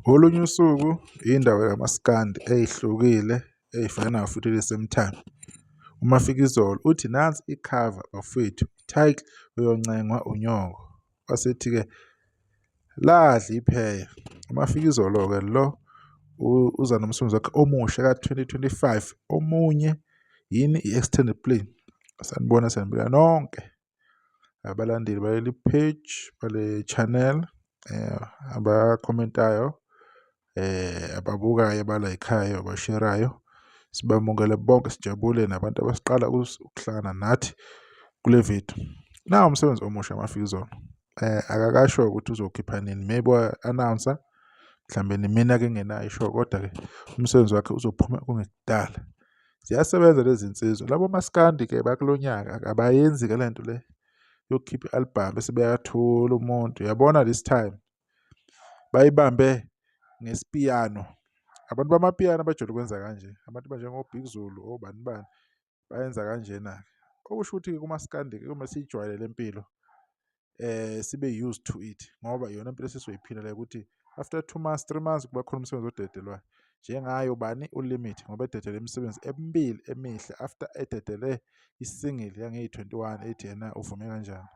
Ngolunye usuku indawo yamaskandi ey'hlukile ey'fanayo futhi at the same time. UMafikizolo uthi nansi ikhava bafwethu, title uyoncengwa unyoko. Wasethi-ke ladla ipheya. UMafikizolo-ke lo uza nomsebenzi wakhe omusha ka-2025 omunye yini i-extended play. Sanibona sanibona nonke. Abalandeli baleli page bale channel abakhomentayo ababukayo abalayikhayo abasherayo sibamukele bonke sijabule nabantu abasiqala ukuhlangana nathi kule video. Nawu umsebenzi omusha Mafikizolo akakasho ukuthi uzokhipha nini maybe wa-announce-a mhlambe mina-ke engenayo isho kodwa-ke umsebenzi wakhe uzophuma kungekudala. Ziyasebenza lezi nsizwa. Labo maskandi-ke bakulo nyaka abayenzi-ke le nto le yokukhipha i-album bese beyathula umuntu. Uyabona this time bayibambe ngesipiyano. Abantu bamapiyano abajwayele ukwenza kanje, abantu abanjengo-Big Zulu obani bani bayenza kanjena-ke. Okusho ukuthi-ke kumaskandi-ke kumele siyijwayele le mpilo sibe used to it ngoba iyona mpilo esizoyiphila le ukuthi after 2 months, 3 months kuba khona umsebenzi odedelwayo. Njengaye ubani uLimit ngoba ededele imisebenzi emibili emihle after ededele i-single yangeyi-21 ethi yena uvume kanjani.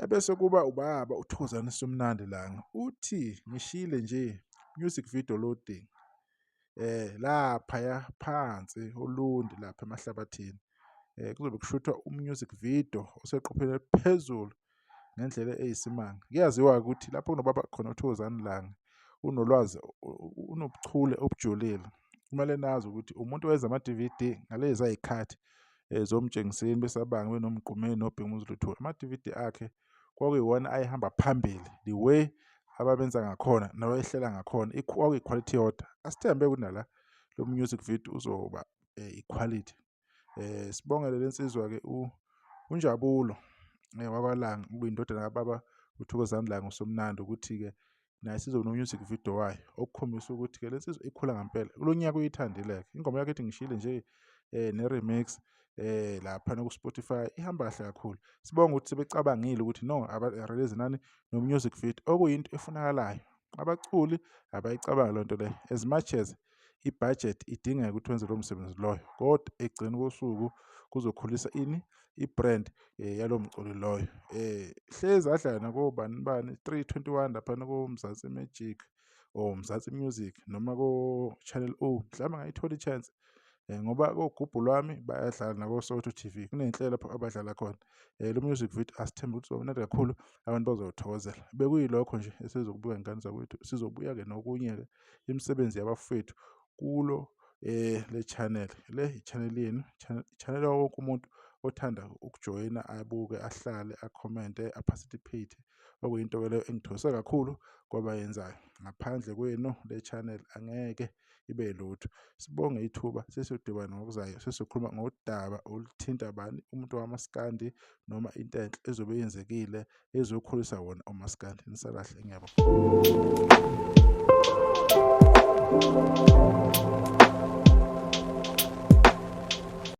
Ebese kuba ubaba uThokozani Somnandi Langa uthi ngishile nje music video loading laphaya phansi oLundi lapha eMahlabathini. Kuzobe kushuthwa u-music video oseqophelweni eliphezulu ngendlela eyisimanga. Kuyaziwa-ke ukuthi lapho kunobaba khona uThokozani Langa unolwazi unobuchule obujulile. Kumele nazi ukuthi umuntu owenza ama-D_V_D ngalezi y'khathi zoMtshengiseni besabanga benoMgqumeni noBhekumuzi Luthuli. Ama-D_V_D akhe kwakuyiwona ayehamba phambili the way ababenza ngakhona nabayihlela ngakhona kwakuyi-quality eyodwa. Asithembe ukuthi nala lo music video uzoba i-quality. Sibongele le nsizwa-ke uNjabulo wakwaLanga okuyindodana kababa uThokozani Langa uSomnandi ukuthi-ke naye sizoba no-music video wayo okukhombisa ukuthi-ke le nsizwa ikhula ngempela. Kulo nyaka uyithandile-ke ingoma yakhe ethi ngishile nje ne-remix laphana ku-Spotify ihamba kahle kakhulu. Sibonge ukuthi sebecabangile ukuthi no aba-release nani no-music video okuyinto efunakalayo. Abaculi abayicabangi loo nto leyo as much as i-budget idingeka ukuthi wenze lowo msebenzi loyo kodwa ekugcineni kosuku kuzokhulisa ini i-brand yalowo mculi loyo. Hlezi adlala nakobani bani 321 laphana koMzansi Magic or Mzansi Music noma ko-Channel O mhlawumbe angayithola i-chance ngoba koGubhu Lwami bayadlala nako-Soweto T_V kuney'nhlelo lapho abadlala khona. Lo music video asithembe ukuthi uzoba mnandi kakhulu abantu bazowuthokozela. Bekuyilokho nje esizokubuka ngane zakwethu sizobuya-ke nokunye-ke imisebenzi yabafowethu kulo le channel. Le i-channel yenu, i-channel yawo wonke umuntu othanda ukujoyina abuke, ahlale, akhomente, a-participate okuyinto-ke leyo engithokozisa kakhulu kwabayenzayo. Ngaphandle kwenu le channel angeke ibe lutho. Sibonge ithuba sesiyodibana ngokuzayo sesizokhuluma ngodaba oluthinta bani umuntu wamaskandi noma into enhle ezobe yenzekile ezokhulisa wona umaskandi. Nisalahle ngiyabonga.